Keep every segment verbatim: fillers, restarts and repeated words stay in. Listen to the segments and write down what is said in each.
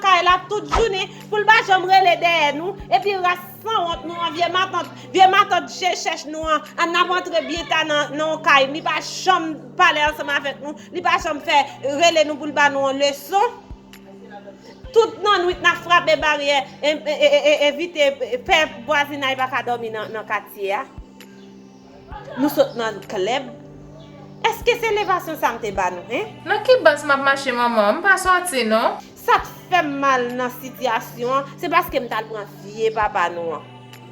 Kay la tout jounen pou l pa janm rele dèyè nou, epi ras sanwont nou an, vye matant, vye matant je chèch nou an, an n ap antre byen ta nan, nan yon kay, li pa janm pale ansanm avèk nou, li pa janm fè rele nou pou l ba nou yon leson. Tout nannwit n ap frape baryè, e, e, e, e, evite, e, fè vwazinay pa ka dòmi nan, nan katye a. Nou sot nan klèb. Èske se levasyon sa m te ba nou, hen? Nan ki baz m ap mache, manman? M pa sòti, non. Sa k fè m mal nan sitiyasyon an, se paske m t al pran vye papa nou an.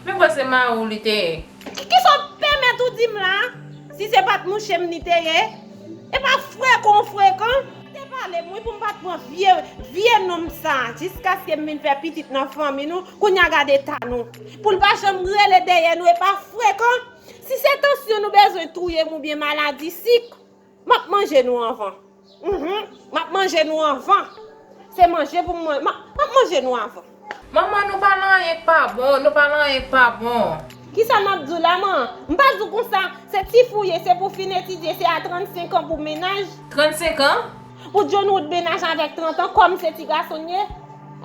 Men kwè se mari w li te ye. Ki, kisa w pèmèt ou di m la? Si se pa t mouche m li te ye? E pa frekan w frekan? Te pale m, wi, pou m pa t pran vye, vye nonm sa, jiskaske m vin fè pitit nan fanmi nou, kounye a gad eta nou. Pou l pa janm rele dèyè nou, e pa frekan. Si se tansyon nou bezwen touye m oubyen maladi sik, m ap manje nou anvan. Mhm. M ap manje nou anvan. Se manje pou m manje. M ap, m ap manje nou anvan. Manman, nou pa nan anyen k pa bon, nou pa nan anyen k pa bon. Kisa m ap di w la, man? M pa di w konsa, se ti fi w ye, se pou w fin etidye, se a trannsenk an pou w mennaj. Trannsenk an? Pou John Wood mennaj avèk trant an, kòm se ti gason l ye.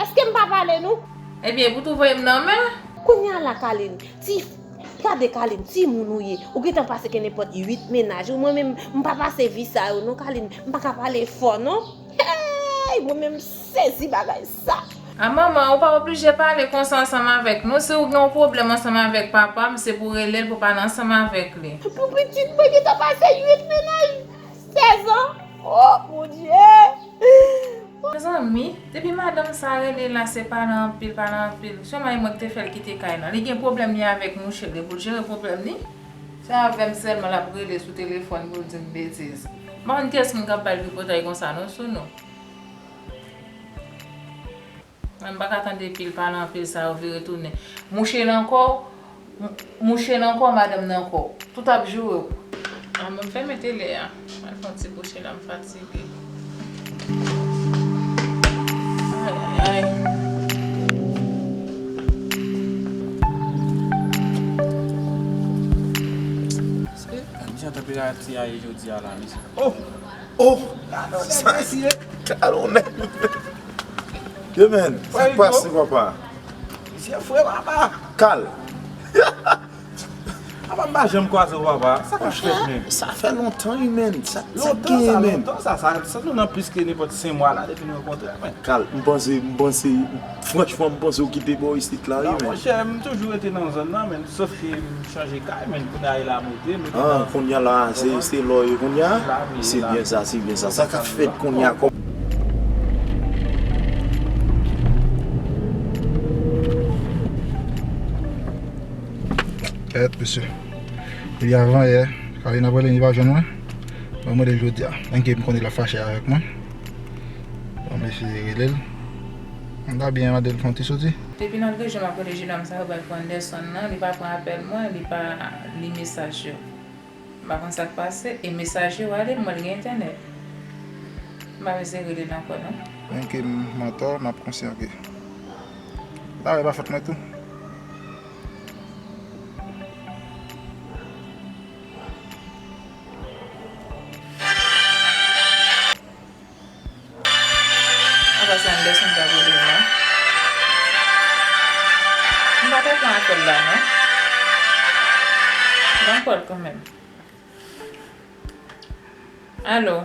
Èske m pa pale nou? Ebyen, pou tou voye m nan men? Kounye a la, Kalin, ti, gade Kalin, timoun ou ye. Ou gentan pase ke nenpòt uit mennaj. Ou, mwen menm, m pa pase vi sa yo non, Kalin. M pa ka pale fò non. Hey, mwen menm m sezi bagay sa. A manman, ou pa oblije pale konsa ansanm avèk nou. Si w gen yon pwoblèm ansanm avèk papa m, se pou w rele l pou w pale ansanm avèk li. Pou pitit mwen gentan pase uit mennaj. Sèz an? Oh, Bondye! Mezanmi, depi madanm sa rele la, se pale anpil, pale anpil. Sèlman e mwen ki te fè l kite kay la. Li gen pwoblèm li avèk mouche li, pou l jere pwoblèm li. Se avè m sèlman l ap rele sou telefòn pou l di m betiz. M pa konn kiyès moun k ap ba l tripotay konsa non sou nou. Mwen m pa ka tande pil pale anpil sa yo vire tounen. Mouche l ankò, m-, mouche l ankò, madanm nan ankò. Tout ap joure w. A, mwen m fèmen tele a. Mwen fè yon ti kouche la, m fatige. Ay, ay, ay. Misye tanperati a ye jodi a la, mesye. Oh! Oh! Sa, kalonèt. Yo, men, sa k pase, papa? Misye fre, papa. Kal. Papa, m pa janm kwaze w, papa. Sa k ap fèt, men? Sa fè lontan, wi, men. Sa, sa genyen, men. Lontan, sa, sa, sa, sa nou nan plis ke nenpòt senk mwa la, depi nou rankontre, men. Kal, m panse, m panse, franchman, m panse w kite bò isit la, wi, men. Non, monchè, m toujou rete nan zòn nan, men, sof ke m chanje kay, men, kounye a e la m rete, men. Ah, kounye a la, se, se lò yo kounye a? Se byen sa, se byen sa. Sa k ap fèt kounye a, kòm Kèt, mesye. Depi avan yè, Kalin ap rele m, li pa jwenn mwen. Mwen mande l jodi a. Enke m konnen l ap fache avèk mwen. Bon, m eseye rele l. M ta byen mande l fè yon ti soti. Depi nan rejyon m ap rele jenòm sa yo, bay pou Anderson nan, li pa pran apèl mwen, li pa li mesaj yo. M pa konn sa k pase, e mesaj yo ale, m wè l gen entènèt. M pa bezwen rele l ankò, non. Enke m antò, m ap konsyan ke. Dayè, pa fòt mwen tou. Apa se Anderson k ap rele m nan? M pa t ap pran apèl la, non. Ban m kòl kanmenm. Alo.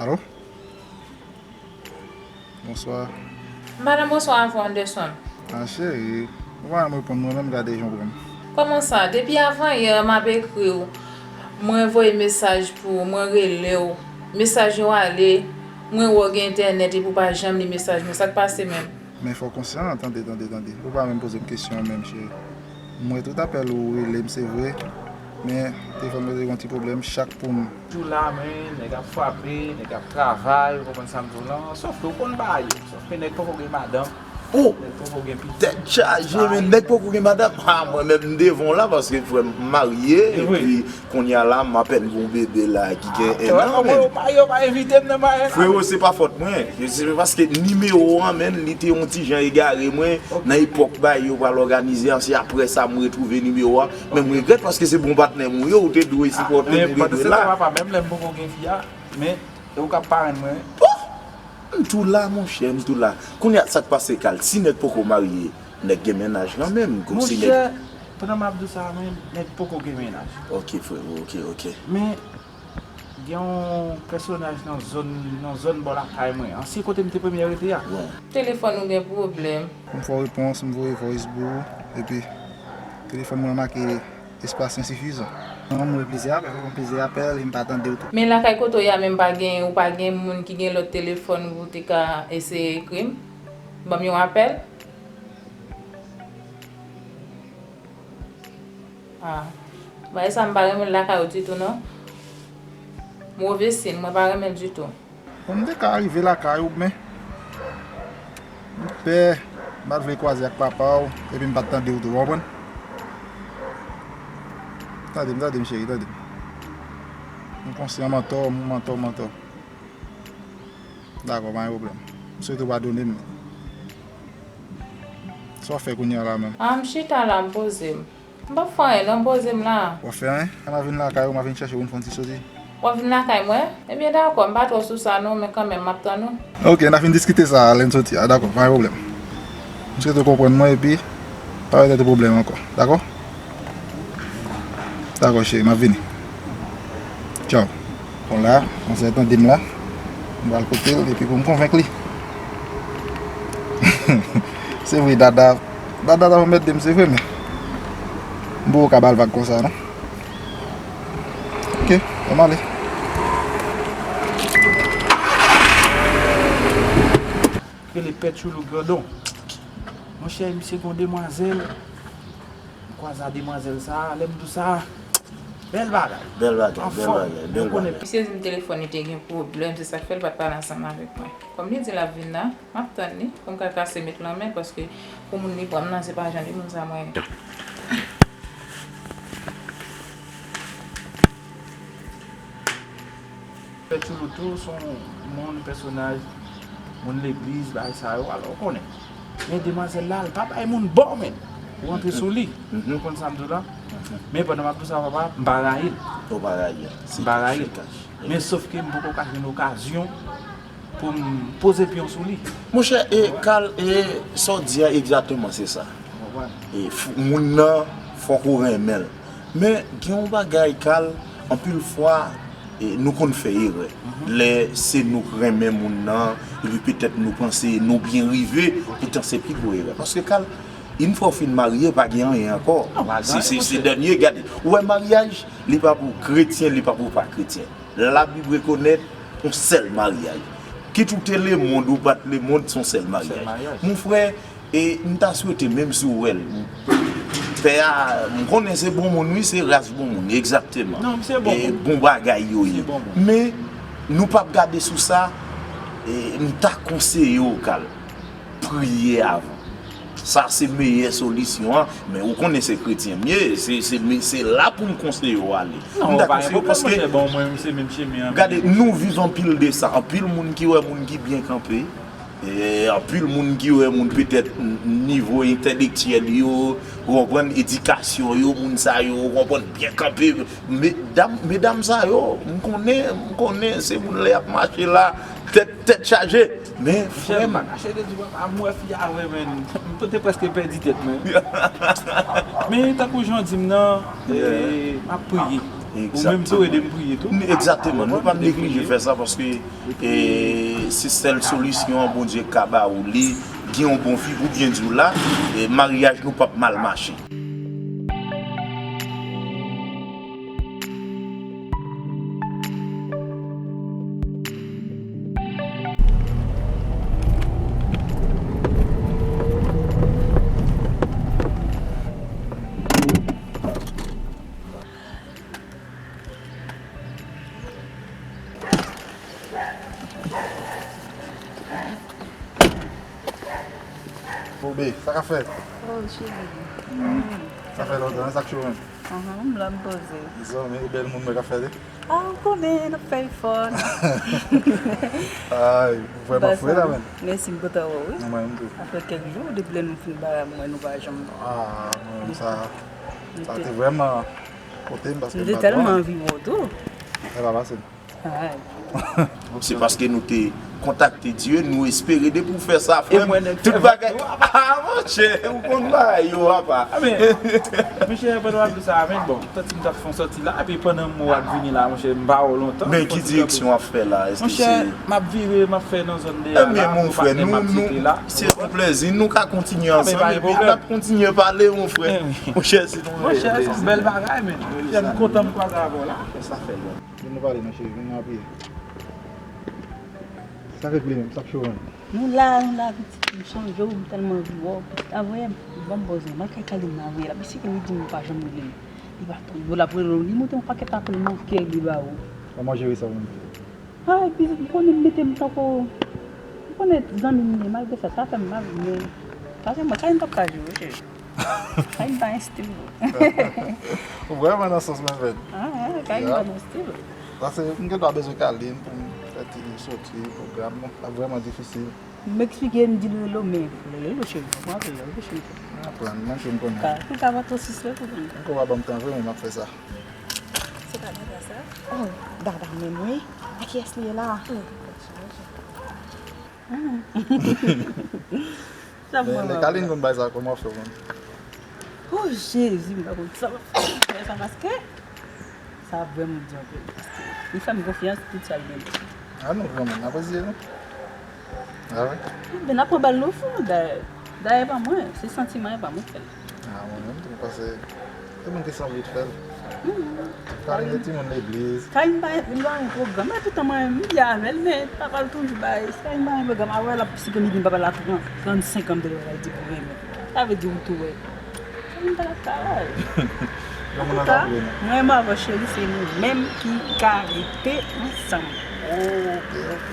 Alo? Bonswa. M pa nan bonswa avè w, Anderson. Ah, cheri, ou pa janm reponn mwen menm, gade jan w pran m. Kòman sa? Depi avan yè, m ap ekri w. Mwen voye mesaj pou ou, mwen rele w. Mesaj yo ale, mwen wè w gen entènèt epi w pa janm li mesaj mwen. Sa k pase menm? Men fò w konsyan, tande, tande, tande. Ou pa menm poze m kesyon an menm, cheri. Mwen tout apèl ou rele m, se vre. Men telefòn mwen te gen yon ti pwoblèm, chak pou m. Jou la, men, nèg ap frape, nèg ap travay, ou konprann sa m di w lan. Sòf ke ou konn bagay yo. Sòf ke nèg poko gen madanm. Oh! Nèg poko gen pitit. Tèt chaje, men nèg poko gen madanm. Ah, mwen menm m devan w la, paske frè m marye, epi kounye a la, m apèn gen yon bebe la ki gen en an, men. Frero, se pa fòt mwen. Se paske nimewo an, men, li te yon ti jan egare mwen. Nan epòk bagay yo pral òganize an, se apre sa m retwouve nimewo a. Men m regrèt paske se bon patnè m ou ye, ou te dwe sipòte m, ou te dwe la. Papa, menm lè m poko gen fi a, men e ou k ap parenn mwen. M tou la, monchè, m tou la. Kounye a, sa k pase, Kal? Si nèg poko marye, nèg gen mennaj kanmenm. Kou si nèg... Monchè, pandan m ap di w sa a menm, nèg poko gen mennaj. Ok, frero, ok, ok. Men, gen yon pèsonaj nan zòn, nan zòn bò lakay mwen, ansyen kote m te premye rete a. Wi. Telefòn ou gen pwoblèm. M fè w repons, m voye voice pou ou, epi telefòn mwen make espas ensifizan. Non, m voye plizyè apèl, m plizyè apèl, e m pa tande w tou. Men lakay kote w ye a menm pa gen, ou pa gen moun ki gen lòt telefòn pou w te ka eseye ekri m? Ban m yon apèl? Ah. Bagay sa m pa renmen l lakay ou ditou non. Move siy, mwen pa renmen l ditou. Bon, m te ka rive lakay ou, men m pè, m pa t vle kwaze ak papa w, epi m pa t tande w tou, w konprann? Tande m, tande m, cheri, tande m. M konsyan m antò, m antò, m antò. Dakò, pa gen pwoblèm. M swete w padone m. Sa w ap fè kounye a la menm? Ah, m chita la, m poze m. M p ap fè anyen non, poze m la. W ap fè anyen? Lè m a vin lakay ou, m a vin chèche w, nou fè yon ti soti. W ap vin lakay mwen? Ebyen dakò, m pa twò sou sa non, men kanmenm m ap tann ou. Ok, n a fin diskite sa a lè n soti a, dakò, pa gen pwoblèm. M swete w konprann mwen epi pa bay tèt ou pwoblèm ankò, dakò? Dakò cheri, m ap vini. Tchaw. Bon la, manzè tande m la. M pral kote l epi pou m konvenk li. Se vre, Dada, Dada t ap anmède m, se vre, men m poko ka ba l vag konsa non. Ok, ban m ale. Rele Pè Tchoulou Grandon. Monchè, misye gon demwazèl. M kwaze a demwazèl sa a, lè m di w sa, bèl bagay. Bèl bagay, bèl bagay, bèl bagay. Misye di m telefòn li te gen pwoblèm, se sa k fè l pa t pale ansanm avèk mwen. Kòm li di l ap vin la, m ap tann li pou m ka kase met lanmen, paske pou moun li pran m nan, se pa jan de moun sa mwen ye. Pè Tchoulou tou se yon moun, pèsonaj, moun legliz, bagay sa yo, alò, ou konnen. Men demwazèl la, l pa bay moun bò, men. Ou rantre sou li. Ou konn sa m di w la? Men pandan m ap di w sa, papa, m pa rayi l. Ou pa rayi l. M pa rayi l. Men sòf ke m poko ka jwenn okazyon pou m poze pye m sou li. Monchè, e, Kal, e, sa w di a egzakteman se sa. E, moun nan, fòk ou renmen l. Men, gen yon bagay, Kal, anpil fwa, e, nou konn fè erè. Lè se nou k renmen moun nan, epi petèt nou panse nou byen rive, poutan se pi gwo erè. Paske, Kal, yon fwa w fin marye, pa gen anyen ankò. Se, se, se dènye, gade. Ou wè maryaj, li pa pou kretyen, li pa pou pa kretyen. Labib rekonèt yon sèl maryaj. Kit ou te lemonn, ou pa t lemonn, se yon sèl maryaj. Mon frè, e m ta swete, menm si w wè l, pè a, m konnen se bon moun, wi, se ras bon moun, egzakteman. E bon bagay yo ye. Men, nou p ap gade sou sa, e m ta konseye w, Kal, priye avan. Sa se meyè solisyon an, men ou konnen se kretyen m ye, se, se, se la pou m konseye w ale. M ta konseye w paske, gade, nou viv anpil de sa, anpil moun ki wè moun ki byen kanpe, e, anpil moun ki wè moun petèt nivo entèlektyèl yo, ou konprann, edikasyon yo, moun sa yo, ou konprann, byen kanpe, medam, medam sa yo, m konnen, m konnen, se moun lè y ap mache la, tèt, tèt chaje. Men, frè m. Monchè, m pa kache de di, papa, m wè fi a vre, men. M te prèske pèdi tèt mwen. Men, tankou jan w di m nan, e, m ap priye. Ou menm tou, ede m priye tou. Egzakteman. Nou pa neglije fè sa, paske, e, se sèl solisyon an Bondye ka ba ou li. Gen yon bon fi, pou byen di w la, e, maryaj nou p ap mal mache. Bobe, sa k ap fèt? Oh, cheri. Sa fè lontan, sa k cho menm? Ahan, m la m poze. Zanmi, bèl moun mwen k ap fèt, wi. Ah, ou konnen, n ap fè efò. Ay, ou vrèman fre la, menm. Mèsi, m kontan wè w, wi. Mwen menm tou. Apre kèk jou, depi lè nou fin bare a, m wè nou pa janm. Ah, mwen menm sa, sa te vrèman pote m, paske m pa t wè w. Nou te tèlman anvi wè w tou. Sa pa pase. Se paske nou te Kontakte Dye, nou espere depi w fè sa, frè m, tout bagay. Ah, monchè, ou konn bagay yo, papa. Ah, men, monchè, pandan w ap di sa, men bon, tanti m t ap fè yon sòti la, epi pandan m wè w ap vini la, monchè, m pa wè w lontan. Men ki direksyon w ap fè la? Èske se... Monchè, m ap vire, m ap fè nan zòn dèyè la, men, mon frè, nou, nou, se yon plèzi, nou ka kontinye ansanm, epi n ap kontinye pale, mon frè. Monchè, se yon bèl bagay, men. Monchè, m kontan m kwaze avè w la. Sa fè lè. Vin nou pale non, cheri, vin nou apiye. Sa k ap rive menm, sa k cho menm? Nou la, nou la, pitit, m sonje w, m tèlman anvi wè w. Pitit, avè, ban m bòz mwen, m al kay Kaline nan avè, l ap eseye rele m, li di m li pa janm rele m. Li pa tonbe, l ap rele w, li monte yon pakèt apèl manke li ba ou. Kòman jere sa ou menm? Ay, pitit, m konnen m mete m tankou, m konnen zanmi m ye, malgre sa, sa fè m mal, men, paske mwen, Kaline p ap ka jere, cheri. Kaline pa enstile. Ou vrèman nan sans mwen, fèt. Ah, ah, Kaline pa nan stil. Paske m gen dwa bezwen Kaline pou m fè ti soti, pwogram, non, l ap vrèman difisil. M eksplike, m di l rele w, men rele w, cheri, m ap rele w, cheri. M aprann, mwen tou m konnen. Ka, pou ka pa twò sisle pou mwen. Ankò w a ban m tan vre, men m ap fè sa. Se pa Dada sa? Oh, Dada menm, wi. A kiyès li ye la? Hmm. Sa mwen lè Kaline konn bay sa, kòman w fè w konn? Oh, Jezi, m pa konn sa m ap fè. Fè sa paske sa ap vrèman di anpil. Paske li fè m konfyans, tout sa l gen. A nou vrèman, n apresye nou. A wi. Ebyen, n ap pran bal nou fou, dayè. Dayè pa mwen, se santiman, e pa mwen k fè l. A, mwen menm tou, m panse se moun ki sanble t fè l. Kaline se timoun legliz. Kaline pa, li pa gen pwogram, men poutan mwen menm, m byen avè l, men papa l toujou bay. Kaline pa gen pwogram, avè l ap psike midi, m papa l a tran, trannsenk an, m te wè l di pou renmen. Sa vle di ou tou wè. Kaline pa t ap travay. Antouka, mwen menm avè w, cheri, se nou menm ki ka rete ansanm. Ok, ok.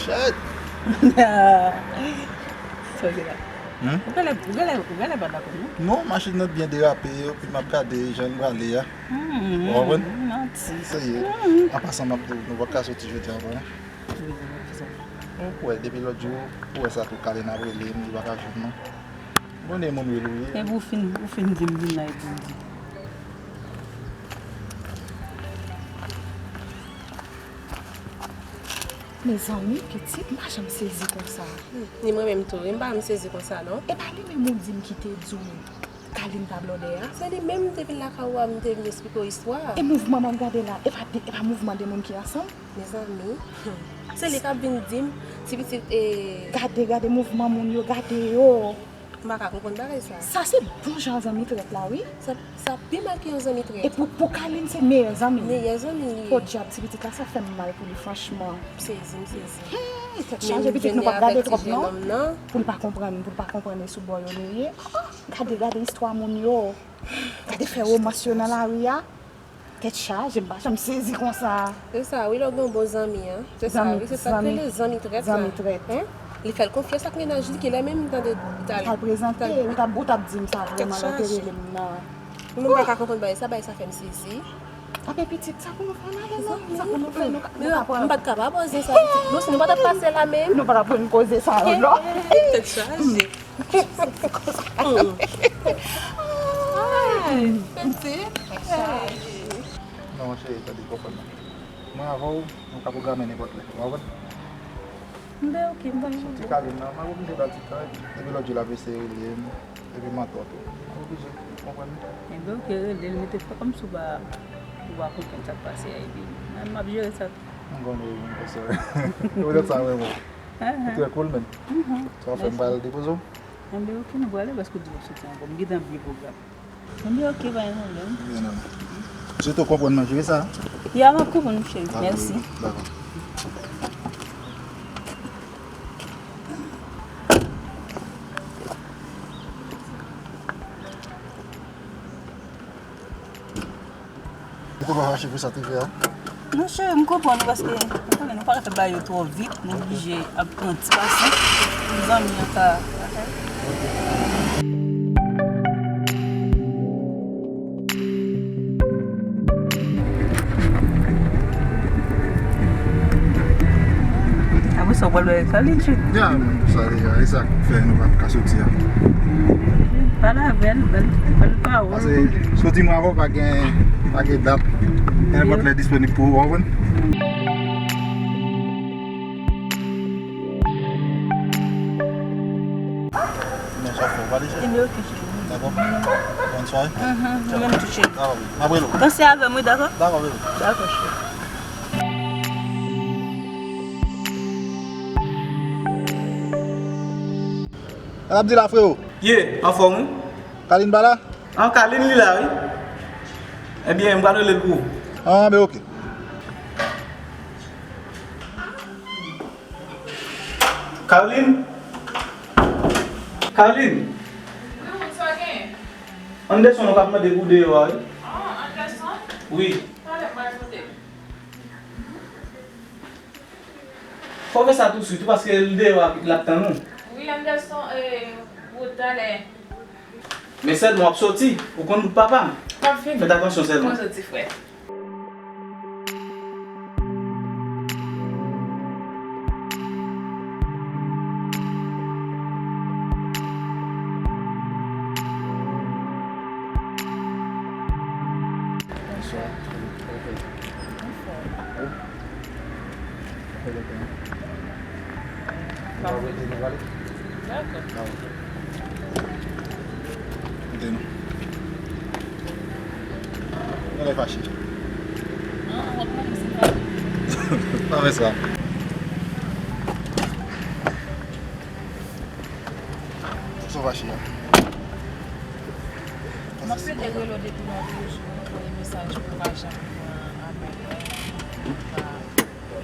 Shit. Sa w di la? Hmm? Ou genlè, ou genlè, ou genlè pa dakò, non? Non, machin nan byen derape, epi m ap gade jan l prale a. Hmm, ou konprann? Manti. Serye. Hmm. An pasan, m ap di w, nou pa ka soti jodi a ankò, non? Wi, wi, wi, wi. Ou kwè, depi lòt jou, ou wè sa tou, Kaline ap rele m, li pa ka jwenn mwen. Bon, e moun rele ou ye. Epi ou fin, ou fin di m vin la, epi w di. Mezanmi, pitit, m pa janm sezi konsa. Hmm, ni mwen menm tou, wi, m pa janm sezi konsa, non. E pa li menm ou di m ki te di w Kaline pa blòdè a? Se li menm m te vin lakay ou a, m te vin esplike w istwa a. E mouvman m ap gade la, e pa de, e pa mouvman de moun ki ansanm? Mezanmi, hmm, se li k ap vin di m, ti pitit, e. Gade, gade mouvman moun yo, gade yo. M pa ka konprann bagay sa. Sa se bon jan zanmi trèt la, wi. Sa, sa pi mal ke yon zanmi trèt. E pou, pou Kaline, se meyè zanmi l. Meyè zanmi l ye. Podyab, ti pitit la, sa fè m mal pou li, franchman. M sezi, m sezi. Hey, tèt chaje, pitit, nou p ap gade twòp, non. Pou l pa konprann, pou l pa konprann, e sou bò yo nou ye. Ah, gade, gade istwa moun yo. Gade fè womans yo nan lari a. Tèt chaje, m pa janm sezi konsa. Se sa, wi, lè w gen yon bon zanmi, an. Se sa, wi, se sa k rele zanmi trèt la. Zanmi trèt. Hen? Li fè l konfyans ak mennaj li, ki lè menm, tande, li t al prezante, ou t ap, ou t ap di m sa vrèman, lè w te rele m nan. Mwen menm m pa ka konprann bagay sa, bagay sa fè m sezi. Anben pitit, sa pou nou fè, n ale non, sa pou nou fè, nou ka, nou ka pran. M pa t ka pa poze sa, pitit. Non, si nou pa t ap pase la menm. Nou pa t ap pran koze sa yo, non. Tèt chaje. Ay, pitit. Non, cheri, tande, konprann mwen. Mwen avè w, nou ka pwograme nenpòt lè. Ou konprann? M ben oke, m pa gen pwoblèm. Soti Kaline nan, m ap oblije ba l ti tan, epi lòt jou l ap eseye rele m, epi m antò tou. M ap oblije, ou konprann? Enben oke, rele l, mete frekans ou pa, ou pa konprann sa k pase a, epi m ap jere sa. M konnen, m konnen. Se poutèt sa, mwen, mwen. Ou trè cool, menn. Sa w fè m pral depoze w? Enben, oke, nou prale paske w di w ap soti ankò. M gentan bliye pwogram. Enben, oke, pa gen pwoblèm. Byen, non. Swete w konprann manje sa? Ya, m ap konprann, cheri. Mèsi. Dakò. Ou konprann mache pou sa te fè a? Non, cheri, m konprann ou paske ou konnen nou pa ka fè bagay yo twò vit, nou oblije ap pran ti pasyans pou zanmi an ka. Apre sa, w pral wè Kaline, cheri. Ya, men, pou sa, deja, e sa k fè nou pa ka soti a. Pale avè l, ba l, ba l pawòl. Paske soti mwen avè w pa gen, pa gen dat. Nenpòt lè disponib pou ou, w konprann? Fò w pale, cheri. Ebyen, oke, cheri. Dakò? Bòn sware. Mhm, ou menm tou, cheri. Dakò, baby. M ap rele w. Panse avè m, wi, dakò? Dakò, baby. Dakò, cheri. Sa l ap di la, freo? Ye, anfòm, wi. Kalin pa la? An, Kalin li la, wi. Ebyen, m pral rele l pou ou. An, ben, oke. Carline? Carline? Wi, moun sa gen? Anderson, nou k ap mande pou deyò a, wi. Ah, Anderson? Wi. Talè m pral kote l. Fò w fè sa touswit, wi, paske l deyò a, l ap tann ou. Wi, Anderson, eh, pou talè. Men sèlman w ap soti, ou konn wout papa m. M ap vini. Fèt atansyon sèlman. Mwen soti, frè. Bonswa. Anfòm. Dakò. Kote nou? Gade fache. Ah, w ap mande si m fache. Pa fè sa. Sa w fache a? M ap plede rele w depi lòt jou, m voye mesaj pou w pa janm pran apèl mwen, ou pa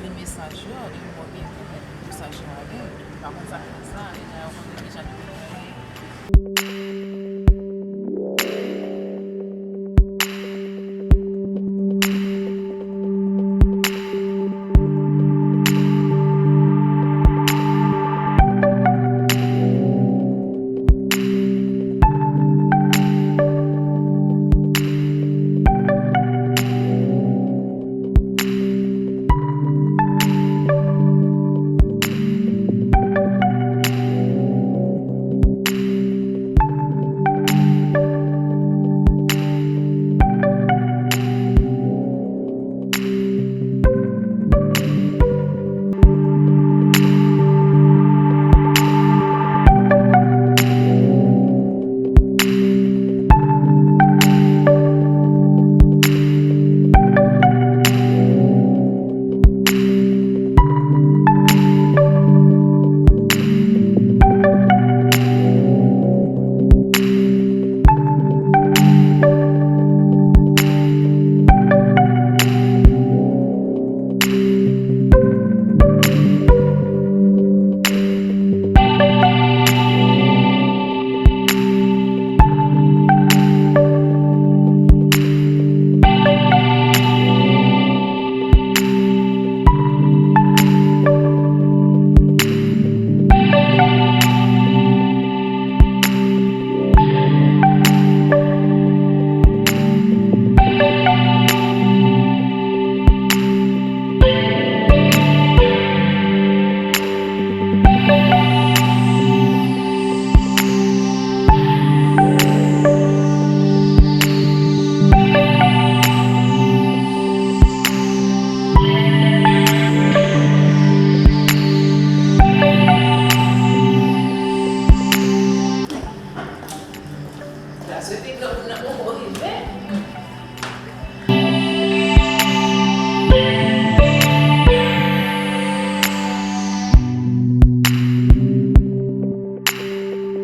li mesaj yo, e m wè gen pou mèt mesaj yo ale. M pa konn sa k fè sa, e dayè w konn depi jan li te fè.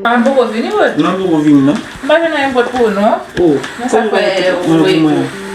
Ah, m poko vini, wi. Non, m poko vini, non. M pa jwenn anyen m pot pou ou, non. Oh, men sa fè ou voye pou mwen.